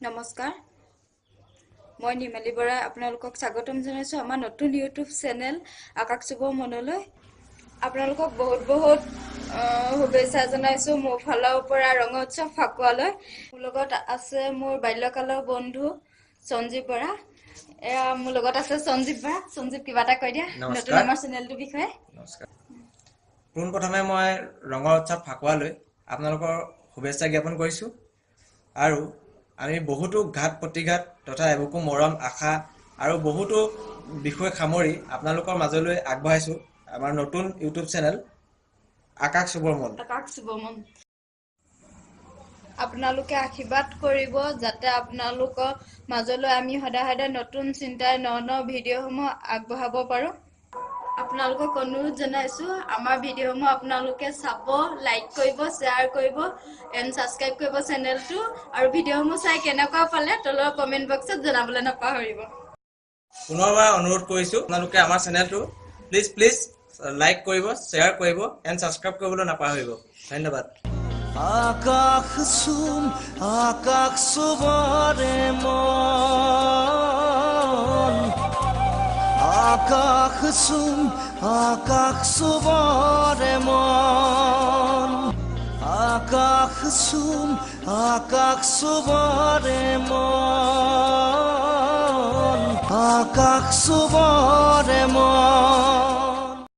নমস্কাৰ, মই নিৰ্মালী বৰাই আপোনালোকক স্বাগতম জনাইছোঁ আমাৰ নতুন ইউটিউব চেনেল আকাশ চুব মনলৈ। আপোনালোকক বহুত বহুত শুভেচ্ছা জনাইছোঁ মোৰ ফালৰ পৰা ৰঙ উৎসৱ ফাকুৱালৈ। মোৰ লগত আছে মোৰ বাল্যকালৰ বন্ধু সঞ্জীৱ বৰা। এয়া মোৰ লগত আছে সঞ্জীৱ বৰা। সঞ্জীৱ, কিবা এটা কৈ দিয়া নতুন আমাৰ চেনেলটোৰ বিষয়ে। নমস্কাৰ। পোনপ্ৰথমে মই ৰঙৰ উৎসৱ ফাকুৱালৈ আপোনালোকৰ শুভেচ্ছা জ্ঞাপন কৰিছোঁ আৰু আমি বহুতো ঘাত প্ৰতিঘাত তথা এবুকু মৰম আশা আৰু বহুতো বিষয় সামৰি আপোনালোকৰ মাজলৈ আগবঢ়াইছোঁ আমাৰ নতুন ইউটিউব চেনেল আকাশ চুবৰ মন। আকাশ চুবৰ মন। আপোনালোকে আশীৰ্বাদ কৰিব যাতে আপোনালোকৰ মাজলৈ আমি সদায় সদায় নতুন চিন্তাই ন ন ভিডিঅ'সমূহ আগবঢ়াব পাৰোঁ। আপোনালোকক অনুৰোধ জনাইছোঁ, আমাৰ ভিডিঅ'সমূহ আপোনালোকে চাব, লাইক কৰিব, শ্বেয়াৰ কৰিব এণ্ড ছাবস্ক্ৰাইব কৰিব চেনেলটো। আৰু ভিডিঅ'সমূহ চাই কেনেকুৱা পালে তলৰ কমেণ্ট বক্সত জনাবলৈ নাপাহৰিব। পুনৰবাৰ অনুৰোধ কৰিছোঁ, আপোনালোকে আমাৰ চেনেলটো প্লিজ প্লিজ লাইক কৰিব, শ্বেয়াৰ কৰিব এণ্ড ছাবস্ক্ৰাইব কৰিবলৈ নাপাহৰিব। ধন্যবাদ। আকাশ চুম, আকাশ চুবৰে মন, আকাশ চুম, আকাশ চুবৰে মন, আকাশ চুম, আকাশ চুবৰে মন, আকাশ চুবৰে মন।